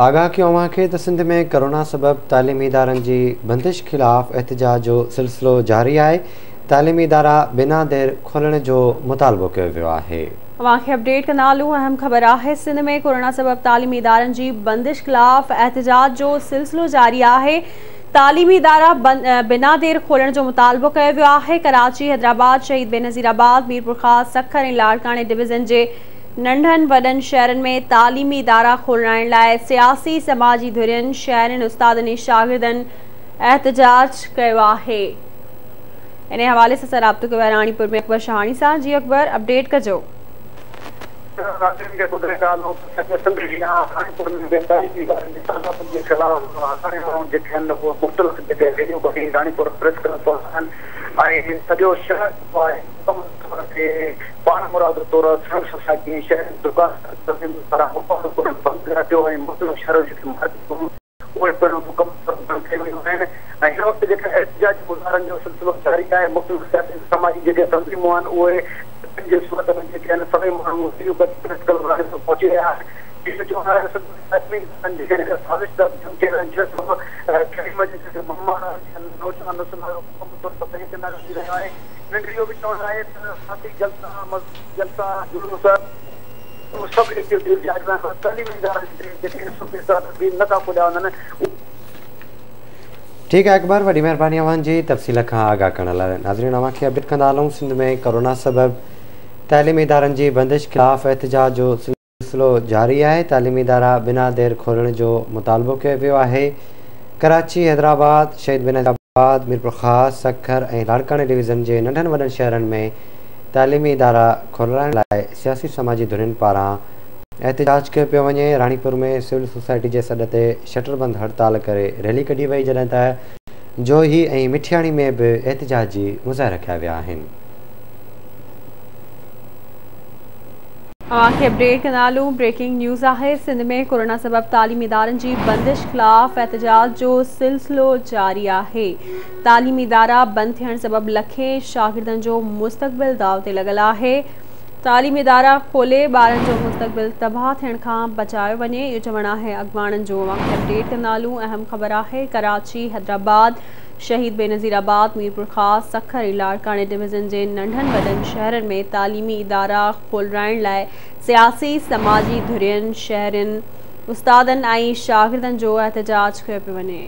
آگاهه ڪيون اوهان کي ته سنڌ ۾ ڪورونا سبب تعليمي ادارن جي بندش خلاف احتجاج جو سلسلو جاري آهي، تعليمي ادارا بنا دير کولڻ جو مطالبو ڪيو ويو آهي. اوهان کي اپڊيٽ ڪندا هلون، اهم خبر آهي سنڌ ۾ ڪورونا سبب تعليمي ادارن جي بندش خلاف احتجاج جو سلسلو جاري آهي، تعليمي ادارا بنا دير کولڻ جو مطالبو ڪيو ويو آهي، ڪراچي، حيدرآباد، شهيد بينظير آباد، ميرپورخاص، سکر ۽ لاڙڪاڻي ڊويزن جي ننڍن وڏن شهرن ۾ تعليمي ادارا کولرائڻ لاء سياسي سماجي ڌرين، شهرين، استادن ۽ شاگردن احتجاج ڪيو آهي. انهي حوالي سان اسان رابطو ڪيو آهي راڻيپور ۾ اڪبر شاهاڻي سان. جي اڪبر اپڊيٽ ڪجو. ناظرين کي ٻڌائيندا هلون ته سڄي سنڌ جيان راڻيپور ۾ به تعليمي ادارن جي تالابندي جي خلاف هزارين ماڻهو جيڪي آهن اهي مختلف جيڪي ريليون ڪڍي راڻيپور پريس ڪلب پهتا آهن ۽ سڄو شهر جيڪو آهي مڪمل طور تي پاڻمرادو طور سول سوسائٽي ۽ شهري دڪاندار تنظيمن پاران مڪمل طور بند ڪرايو پيو ۽ مختلف شهرن جون جيڪي مارڪيٽون اهي پڻ مڪمل طور بند ڪيون ويون آهن ۽ هن وقت جيڪا احتجاجي مظاهرن جو سلسلو جاري آهي مختلف سياسي ۽ سماجي جيڪي تنظيمون آهن اهي جٿن جي صورت ۾ جيڪي آهن سوين ماڻهو ريليون ڪڍي پريس ڪلب راڻيپور پهچي رهيا آهن اهو چوڻ آهي ته سنڌ ۾ تعليمي ادارن جي هڪ سازش تحت جنگ ٿي رهيا آهن جنهن سبب تعليم جي جيڪي معمار آهن نوجوان نسل آهي اهو مڪمل طور تباهي تي نظر اچي رهيو آهي. هنن جو اهو به چوڻ آهي ته سياسي جلسا، مذهبي جلسا، جلوس اهي سڀ ايڪٽيوٽيز جائز آهن پر تعليمي ادارن جي جيڪي ايس او پيز تحت به نه ٿا کوليا وڃن اهي. ٺيڪ آهي اڪبر وڏي مهرباني اوهان جي تفصيل کان آگاهه ڪرڻ لاء. ناظرين اوهان کي اپڊيٽ ڪندا هلون سنڌ ۾ ڪورونا سبب تعليمي ادارن جي بندش خلاف احتجاج جو سلسلو جاري آهي، تعليمي ادارا بنا دير کولڻ جو مطالبو ڪيو ويو آهي، ڪراچي، حيدرآباد، شهيد بينظير آباد، ميرپورخاص، سکر ۽ لاڙڪاڻي ڊويزن جي ننڍن وڏن شهرن ۾ تعليمي ادارا کولرائڻ لاء سياسي سماجي ڌرين پاران احتجاج ڪيو پيو وڃي، راڻيپور ۾ سول سوسائٽي جي سڏ تي شٽربند هڙتال ڪري ريلي ڪڍي وئي، جڏهن ته جوهي ۽ مٺياڻي ۾ به احتجاجي مظاهرا ڪيا ويا آهن. اوهان کي اپڊيٽ ڪندا هلون بريڪنگ نيوز آهي سنڌ ۾ ڪورونا سبب تعليمي ادارن جي بندش خلاف احتجاج جو سلسلو جاري آهي تعليمي ادارا بند ٿيڻ سبب لکين شاگردن جو مستقبل داء تي لڳل آهي تعليمي ادارا کولي ٻارن جو مستقبل تباهه ٿيڻ کان بچايو وڃي اهو چوڻ آهي اڳواڻن جو اوهان کي اپڊيٽ ڪندا هلون اهم خبر آهي ڪراچي حيدرآباد شهيد بينظير آباد، ميرپورخاص، سکر ۽ لاڙڪاڻي ڊويزن جي ننڍن وڏن شهرن ۾ تعليمي ادارا کولرائڻ لاء سياسي، سماجي ڌرين، شهرين، استادن ۽ شاگردن جو احتجاج ڪيو پيو وڃي.